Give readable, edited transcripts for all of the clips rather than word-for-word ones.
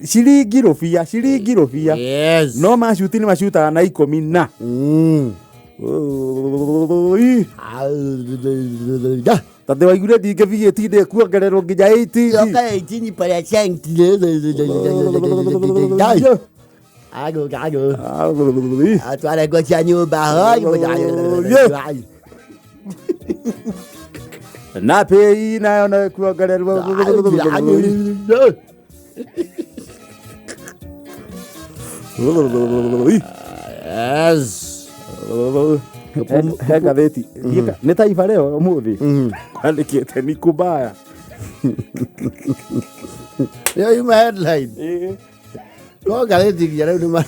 Ciringi rũbia, ciringi rũbia. Yes. No macuti nĩ macutaga na ikũmi na. Oi. Ta ndĩ waiguire ndingĩ VAT ndĩ kuongererwo nginya 18. Yoka 18%. Ago, ago. Atwara ngo cia nyũmba. Na pay nayo no kuongererwo. Yes. He ngathĩti nĩ Taifa Leo ũmũthĩ kwandĩkĩte ni kubaya. Ĩyo yuma headline. No ngathĩti nginya rĩu nĩ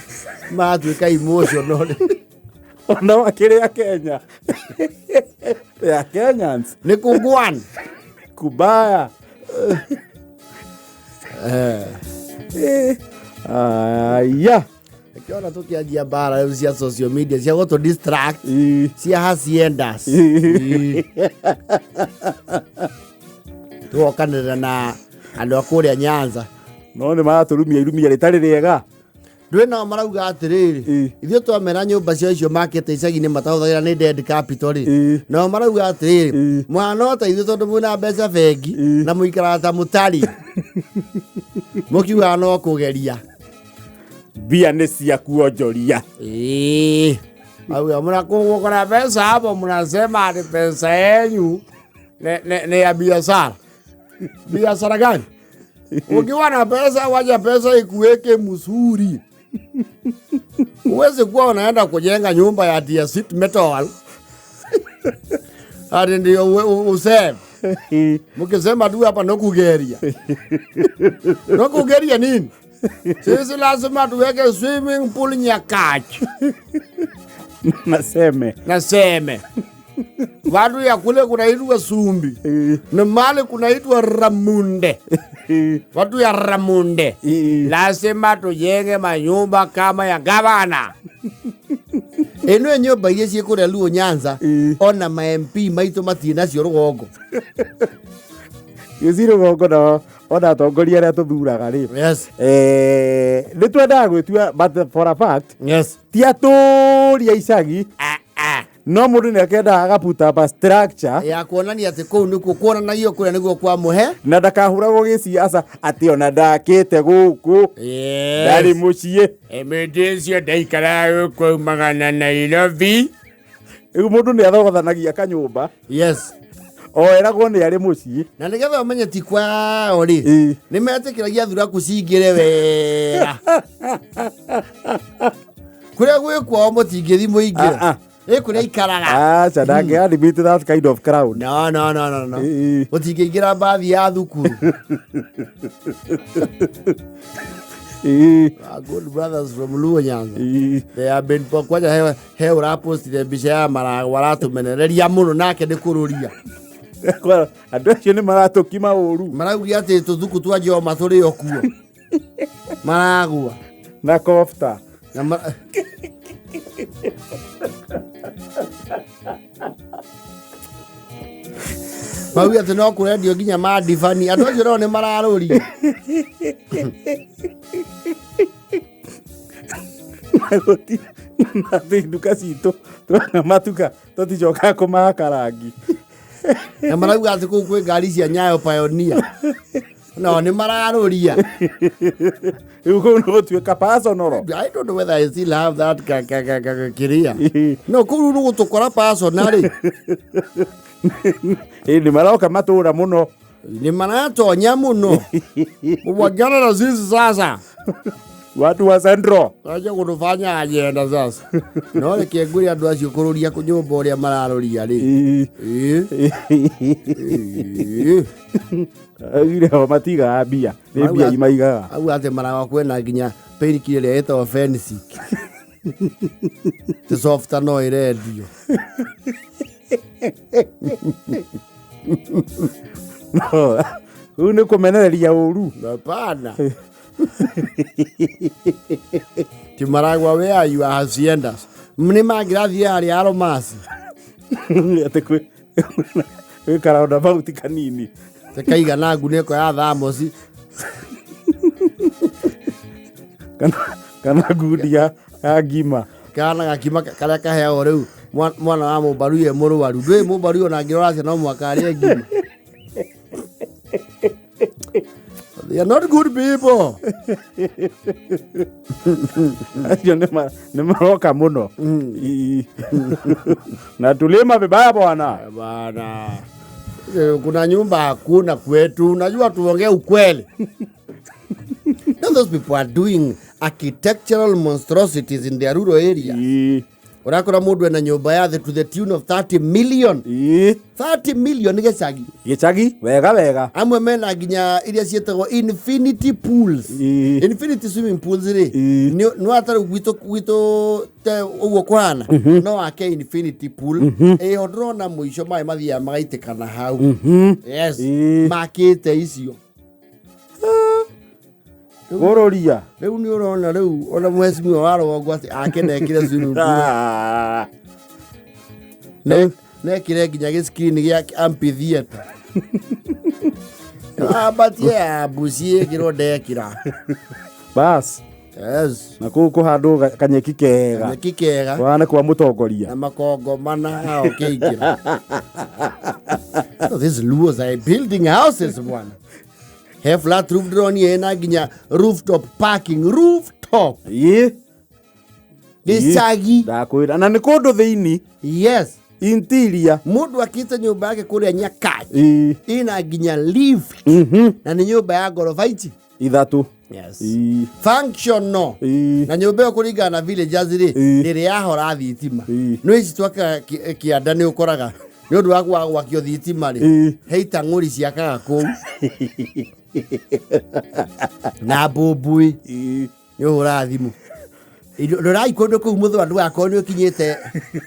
maratuĩka emotional. Ona wakĩrĩ a Kenya. They are Kenyans. Nĩ kũgwan. Kubaya. Aya. Kĩona tũkĩanjia mbara rĩu cia social media cia gũtũ distract cia haciendas. Tũgokanĩrĩra na andũ a kũrĩa Nyanza. No nĩ maratũrumia irumia rĩtarĩ rĩega. Ndũĩ nao marauga atĩrĩrĩ, ithuĩ twamera nyũmba ciao icio makĩte icagi-inĩ matahũthagĩra nĩ dead capital rĩ. Nao marauga atĩrĩrĩ, mwana o ta ithuĩ tondũ mwĩna mbeca bengi na mũikaraga ta mũtarĩ. Mũkiugaga no kũgeria. Mbia nĩ cia kuonjoria. Ĩĩ. Auga mnakuwa na pesa hapo mnasema ati pesa yenyu ni ya biashara. Biashara gani? Ukiwa na pesa wacha pesa ikuweke mzuri. Huwezi kuwa unaenda kujenga nyumba ya tia sheet metal. Ati ndio useme. Mkisema tu hapa no kugeria. No kugeria nini? Sisi lazima tuweke swimming pool Nyakach. Naseme. Naseme. Watu ya kule kunaitwa Sumbi. Na mali kunaitwa Ramunde. Watu ya Ramunde. Lazima tujenge manyumba kama ya gavana. Ĩno nyũmba iria ciĩ kũrĩa Luo Nyanza, ona ma MP maitũ matirĩ nacio rũgongo. Gĩci rũgongo na ona atongoria arĩa tũthuraga rĩ. Yes. Nĩ twendaga gwĩtua, but for a fact, Yes. ti atũria icagi. No mũndũ nĩ akendaga agaputa pa structure ya kuonania atĩ kũu nĩkuo kuonanagio kũrĩa nĩguo kwa mũhe na ndakahũragwo gĩciaca atĩ ona ndakĩte gũkũ. Yes. Ndarĩ mũciĩ. Mĩndĩ ĩcio ndaikaraga gũkũ magana Nairobi. Rĩu mũndũ nĩ athogothanagia kanyũmba. Yes. O eragwo nĩ arĩ mũciĩ. Na nĩgetha ũmenye ti kwao rĩ, nĩ metĩkĩragia thuraku cingĩre wega. Kũrĩa gwĩ kwao mũtingĩthi mũingĩre. Ĩ kũrĩa ikaraga. Aca, ndangĩ admit that kind of crowd. No, no, no, no, no. Mũtingĩingĩra mbathi ya thukuru. Our good brothers from Luo Nyanza. They have been kwanja he ũrapostire mbica ya maragwa aratũmenereria mũno nake nĩ kũrũria. Andũ acio nĩ maratũkima ũru. Maraugire atĩ tũthuku twa njoma tũrĩ o kuo. Maragwa. Na kofta. Na mauge atĩ no kũrendio nginya mandibani. Andũ acio nao nĩ mararũria. Na nduka citũ tuona matuka tũticokaga kũmahaka rangi. Na marauga atĩ kũu kwĩ ngari cia Nyayo Pioneer. No nĩ mararũria. Rĩu kũu nĩ gũtuĩka personal. I don't know whether I still have that kĩrĩa. No kũu rĩu gũtũkora personal rĩ. Ĩ nĩ maroka matũra mũno. Nĩ maratonya mũno. Wangana na sisi sasa. Watu wa Central. Acha kutufanya agenda sasa. No reke ngwĩre andũ acio kũrũria nyũmba ũrĩa mararũria rĩ. Augire o matigaga mbia. Nĩ mbia imaigaga. Auga atĩ maragwa kwĩna nginya painkiller ĩrĩa ĩtagwo Fensic. Ti softer no ĩrendio. No, rĩu nĩ kũmenereria ũru. Hapana. Ti maragwa where are your haciendas? Nĩ mangĩrathiĩ harĩa Aromasi. Atĩ gwĩ karoundabout kanini. Tekaigana ngunĩko ya thamosi. Kana ngundi ya ngima. Kana gakima karĩa kaheagwo rĩu mwana wa mũmbaru ye mũrwaru. Ndũĩ mũmbaru ona angĩrora ciana no mũhaka arĩe ngima. They are not good people. Acio nĩ maroka mũno. Na tulima vibaya bwana. Bwana. Kuna nyumba hakuna kwetu. Unajua tuongee ukweli. Now those people are doing architectural monstrosities in their rural area. Ũrakora mũndũ ena nyũmba ya to the tune of 30 million. 30 million gĩcagi. Gĩcagi wega wega. Amwe mena nginya iria ciĩtagwo infinity pools. Infinity swimming pools rĩ, nĩ wata rĩu gwitũ ũguo kũhana, no wake infinity pool ĩho ndĩrona mũico maĩ mathiaga magaitĩkana hau. Yes, makĩte icio. Gũrũria. Rĩu nĩ ũrona rĩu ona mheshimiwa wa rũgongo atĩ ake nekire swimming pool. Nekire nginya gĩskrini gĩa amphitheater. Ambatie ya mbuci ĩkĩrwo ndekĩra. Bas. Yes. Na kũu kũhandwo kanyeki kega. Kanyeki kega. Kũhana kwa mũtongoria. Na makongo mana hao kĩingĩra. So these Luos are building houses bwana. He flat roof ndĩronire ĩna nginya rooftop parking, rooftop. Gĩcagi. Ndakwĩra na nĩ kũndũ thĩinĩ. Yes. Interior. Mũndũ akĩte nyũmba yake kũrĩa Nyakach. Ĩna nginya lift. Na nĩ nyũmba ya ngoroba ici 3. Yes. Functional. Na nyũmba ĩyo kũringana na villagers rĩ, ndĩrĩ yahora thitima. No ici twakaga kĩanda nĩ ũkoraga nĩ ũndũ wa kwaga gwakio thitima rĩ, he itang'ũri ciakaga kũu. Na mbũmbũĩ. Nĩ ũhũraga thimũ. Rorai kũndũ kũu mũthũa ndũgakorwo nĩ ũkinyĩte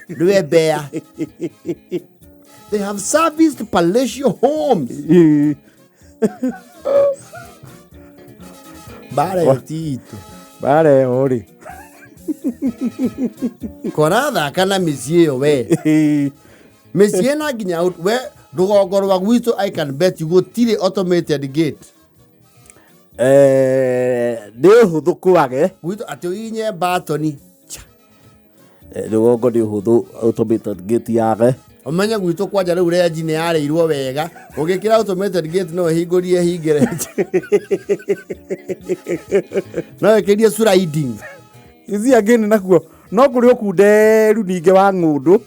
rwembea. They have serviced palatial homes. Mbara ĩyo ti itũ. Mbara ĩyo rĩ. Korathaka na mĩciĩ ĩyo we. Mĩciĩ ĩna nginya we rũgongo rwa gwitũ I can bet you gũtirĩ automated gate. Nĩ ũhũthũ kwage. Gwitũ atĩ ũhihinye batoni. Rũgongo nĩ ũhũthũ automated gate yage. Ũmenye gwitũ kwanja rĩu renji nĩ yarĩirwo wega. Ũgĩkĩra automated gate no ĩhingũrie hingĩre. No ĩkĩrie sliding. Ici angĩ nakuo no kũrĩ ũkunderu ningĩ wa ng'ũndũ.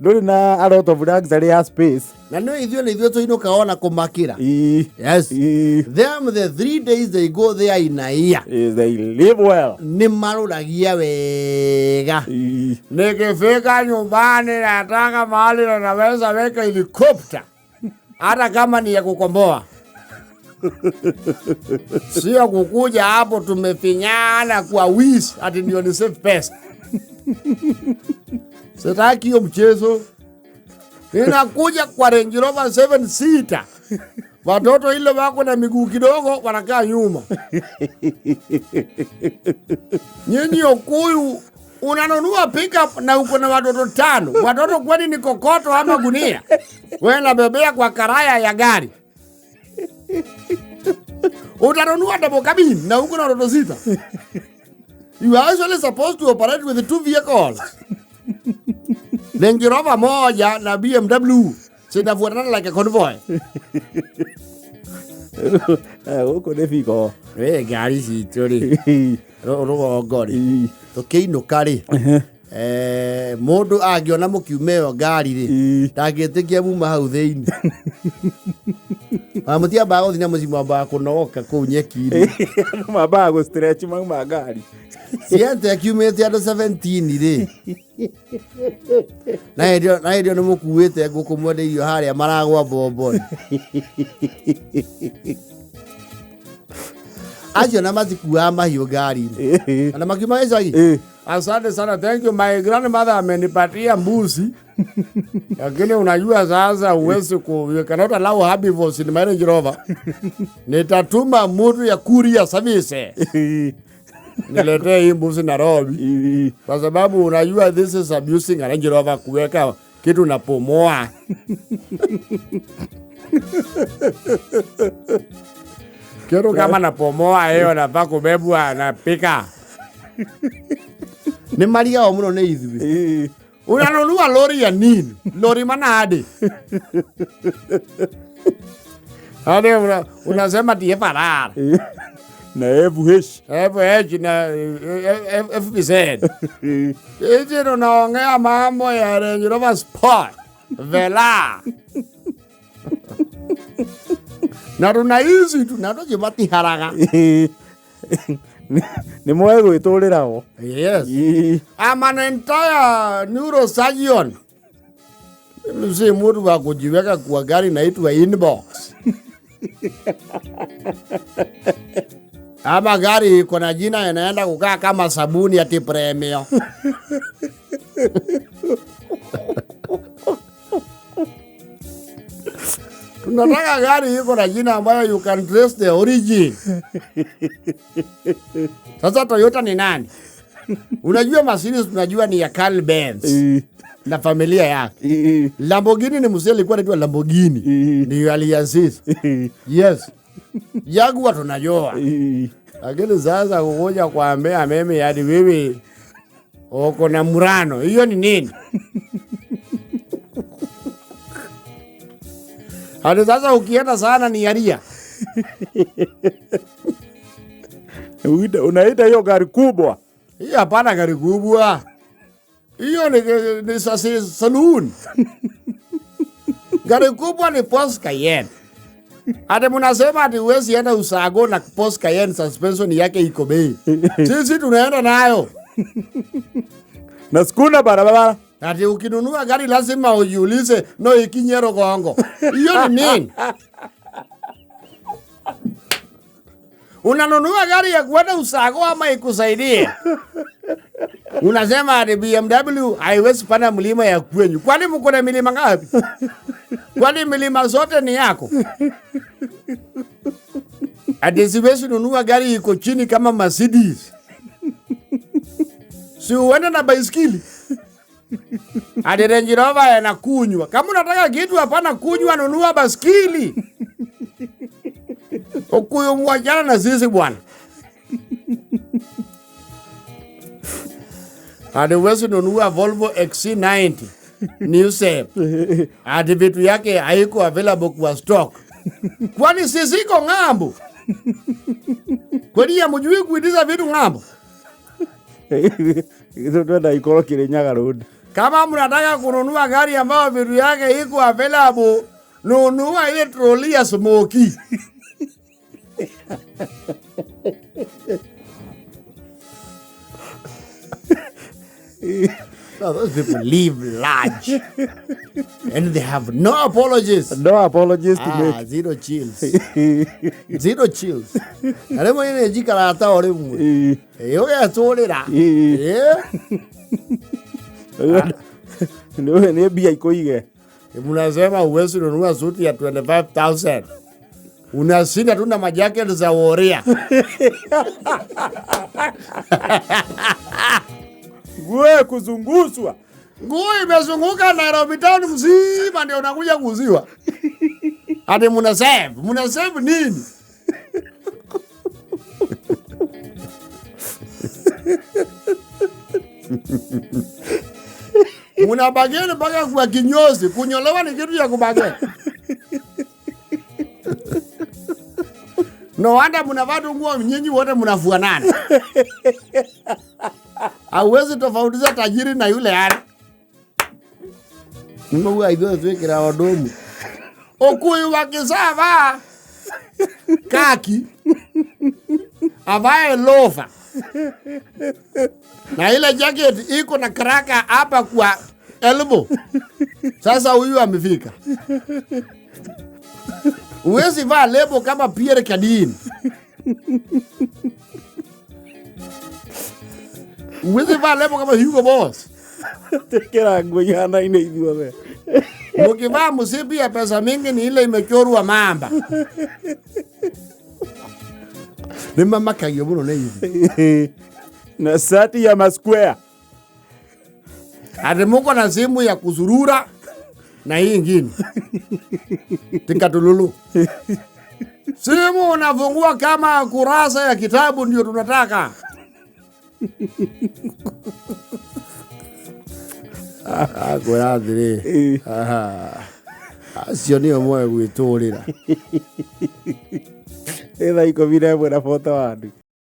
Ndũrĩ na a lot of luxury ya space. Na nĩ ithuĩ nĩ ithuĩ tũinũkaga ona kũmakĩra. Yes. Them the 3 days they go there in a year. They live well. Nĩ marũragia wega. Nikifika nyumbani nataka mahali na naweza weka helicopter. Hata kama ni ya kukomboa. Sio kukuja hapo tumefinyana kwa wish ati ndio ni save pesa. Sitaki hiyo mchezo. Ninakuja kwa Range Rover 7 seater. Watoto ile wako na miguu kidogo wanakaa nyuma. Nyinyi Okuyu unanunua pickup na uko na watoto 5. Watoto kwani ni kokoto ama gunia? Wewe unabebea kwa karaya ya gari. Utanunua double cabin na uko na watoto 6. You are actually supposed to operate with 2 vehicles. Range Rover moja na BMW zinafuatana like a convoy. Gũkũ nĩ biko. We ngari citũ rĩ, rũgongo rĩ, tũkĩinũka rĩ, mũndũ angĩona mũkiuma ĩyo ngari rĩ, ndangĩtĩkia muma hau thĩinĩ. Na mũtiambaga gũthiĩ na mũciĩ, mwambaga kũnogoka kũu nyeki-inĩ. Andũ mambaga gũ stretch mauma ngari. Siente kiumĩte andũ 17 rĩ. Na hĩndĩ ĩyo nĩ mũkuĩte ngũkũ mwendeirio harĩa maragwa mbombo. Acio na matikuaga mahiũ ngari-inĩ. Na makiuma gĩcagi. Asante sana, thank you. My grandmother amenipatia mbuzi. Lakini unajua sasa huwezi ku, you cannot allow herbivores in my Range Rover. Nitatuma mtu ya courier service. Niletee hii mbuzi Nairobi. Kwa sababu unajua this is abusing a Range Rover kuweka kitu napomoa. Kitu kama napomoa hiyo nafaa kubebwa na pika. Nĩ marigagwo mũno nĩ ithuĩ. Unanunua lori ya nini? Lori manade. Hadi unasema tie Ferrari. Na FH. FH na FBZ. Hizi tunaongea mambo ya Range Rover Sport. Vela. Na tuna hizi tunatokibati haraka. Nĩ moe gwĩtũrĩra o. Yes. I'm an entire neurosurgeon. Mimi si mtu wa kujiweka kwa gari naitwa inbox. Ama gari iko na jina inaenda kukaa kama sabuni ya Premio. Tunataka gari iko na jina ambayo you can trace the origin. Sasa Toyota ni nani? Unajua Mercedes tunajua ni ya Carl Benz na familia yake. Lamborghini ni mzee alikuwa anaitwa Lamborghini. Ndio alianzisha. Yes. Jaguar tunajua. Lakini sasa kukuja kuambia mimi hadi wewe uko na Murano, hiyo ni nini? Hadi sasa ukienda sana ni Aria. Unaita hiyo gari kubwa? Hiyo hapana gari kubwa. Hiyo ni sasa saloon. Gari kubwa ni Porsche Cayenne. Ati mnasema ati huwezi enda Usago na Porsche Cayenne suspension yake iko bei. Sisi tunaenda nayo. Na skuna barabara. Ati ukinunua gari lazima ujiulize no ikinyero gongo. Hiyo ni nini? Unanunua gari ya kuenda Usago ama ikusaidie? Unasema ati BMW haiwezi panda mlima ya kwenyu. Kwani mko na milima ngapi? Kwani milima zote ni yako? Ati siwezi nunua gari iko chini kama Mercedes. Si uende na baiskeli. Ati Range Rover inakunywa. Kama unataka kitu hapana kunywa, nunua baiskeli. Ukuyu mwachana na sisi bwana. Ati huwezi nunua Volvo XC90 new shape. Ati vitu yake haiko available kwa stock. Kwani sisi iko ng'ambo? Kwani hamjui kuitisha vitu ng'ambo? Hizo twenda ikoro Kirinyaga Road. Kama mnataka kununua gari ambayo vitu yake iko available, nunua ile trolley ya smoky. No, those people live large and they have no apologies. No apologies to make. Zero chills. Zero chills. Na rĩmwe nĩ njikaraga ta o rĩmwe. Ĩ, ũgetũrĩra. Nĩ mbia ikũige. Mnasema huwezi nunua suti ya 25,000. Unashinda tu na majacket za woria. Nguo kuzungushwa. Nguo imezunguka Nairobi town mzima ndio unakuja kuuziwa. Ati mna save, mna save nini? Muna bageni mpaka kwa kinyozi, kunyolewa ni kitu ya kubageni. No wonder mnavaa tu nguo nyinyi wote mnafuanana. Hauwezi tofautisha tajiri na yule yani. Nimeuwa hivyo twekera wadomu. Okuyu wa kisava kaki avae lofa na ile jacket iko na kraka hapa kwa elbow. Sasa huyu amefika. Huwezi vaa lebo kama Pierre Cardin. Huwezi vaa lebo kama Hugo Boss. Tekera nguo ihanaine ithuothe. Mukivaa msipi ya pesa mingi ni ile imechorwa mamba. Ni mama kagio muno ne hivi. Na sati ya masquare. Ati muko na simu ya kuzurura na hii ingine. Tikatululu. Simu unafungua kama kurasa ya kitabu ndio tunataka. Akwĩra atĩrĩ, acio nĩo moe gwĩtũrĩra. Nĩ thaa 11 na 41.